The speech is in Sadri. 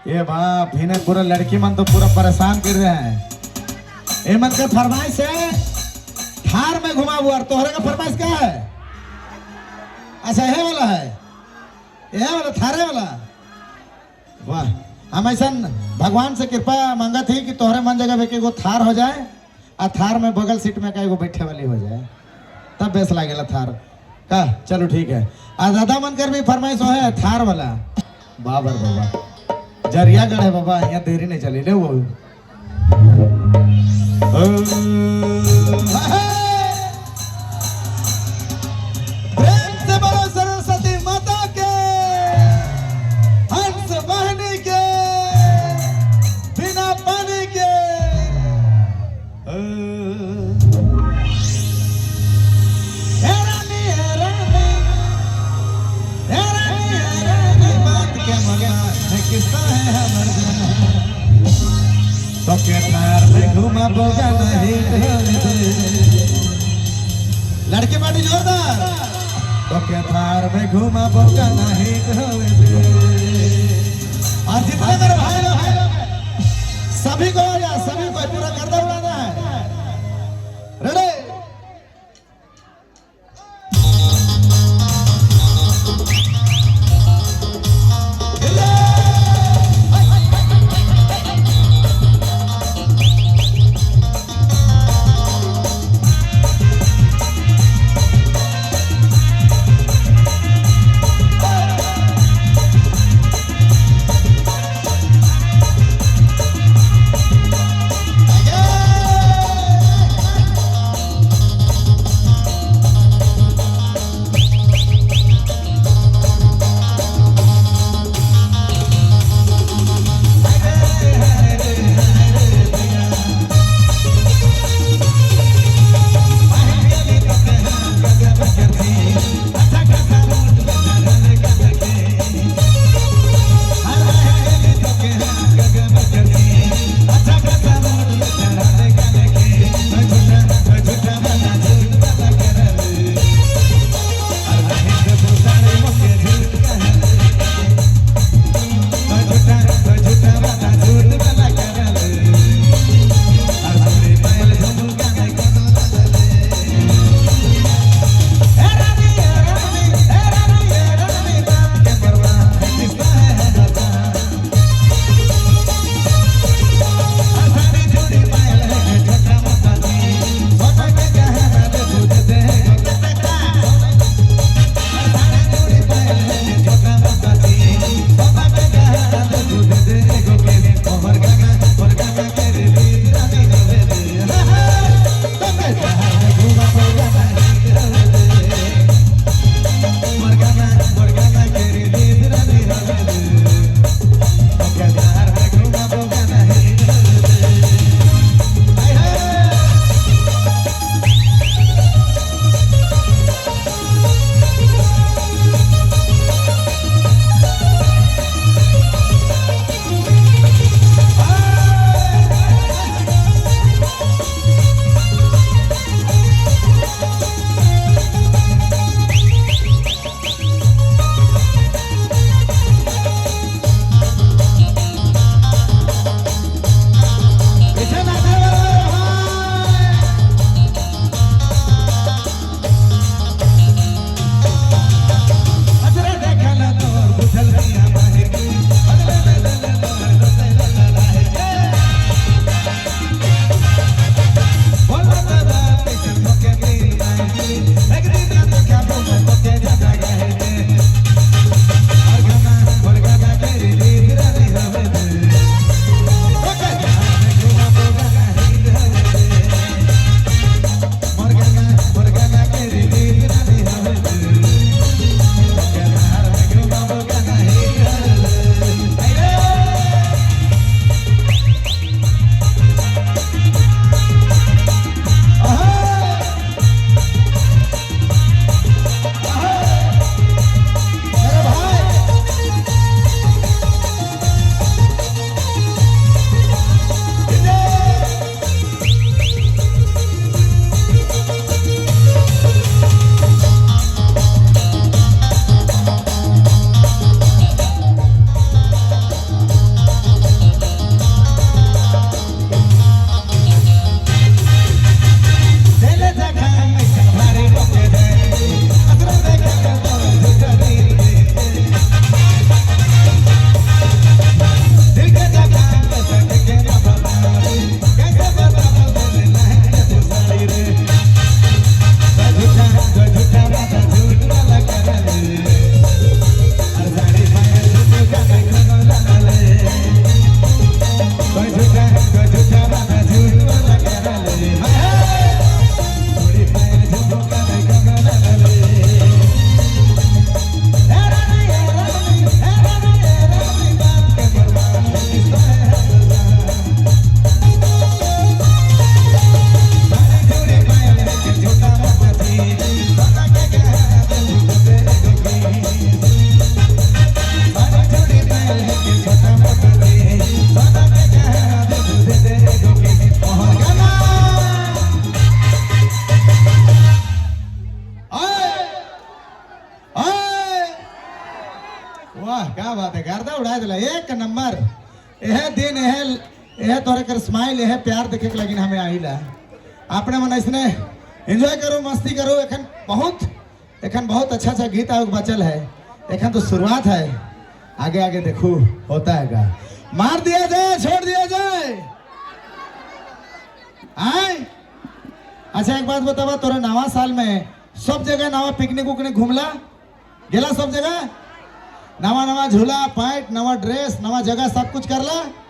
ये बाप इन्हें पूरा लड़की मन तो पूरा परेशान कर रहे हैं। ये मन का फरमाइश है थार में घुमा हुआ, और तोहरे का फरमाइश क्या है? अच्छा यह वाला है, यह वाला थारे वाला। वाह, हम ऐसा भगवान से कृपा मांगा थी कि तोहरे मन जगह पे एगो थार हो जाए और थार में बगल सीट में का एगो बैठे वाली हो जाए, तब बेस लागेला थार का। चलो ठीक है। आ दादा मन कर भी फरमाइश हो है थार वाला। बाबर बाबा जरियागढ़ है बाबा, यहाँ देरी नहीं चली ले वो। प्रेम से बोलो सरस्वती माता के, हंस वाहिनी के, बिना पानी के। हे रानी, हे रानी, हे रानी, हे रानी, बात के मगा है किस्सा है हमर जान। तो के थार में घुमा बोगा नहीं। लड़के पार्टी जोरदार। तो के थार में घुमा बोगा नहीं। और जितने मेरे भाई लोग हैं सभी को आ जा, सभी को पूरा गर्दा उड़ाना है। रेडी? वाह, क्या बात है! गर्दा उड़ा दिला, एक नंबर। यह दिन, यह यह तोरे कर स्माइल, यह प्यार देखे के लगिन हमें आइला। अपने मन ऐसने एंजॉय करो, मस्ती करो। एखन बहुत अच्छा अच्छा गीत आवे के बचल है। एखन तो शुरुआत है, आगे आगे देखो होता है का। मार दिया जाए, छोड़ दिया जाए, आए। अच्छा, एक बात बतावा, तोरे नवा साल में सब जगह नवा पिकनिक उकनिक घूमला गेला? सब जगह नवा नवा झूला, पैंट, नवा ड्रेस, नवा जगह, सब कुछ करला?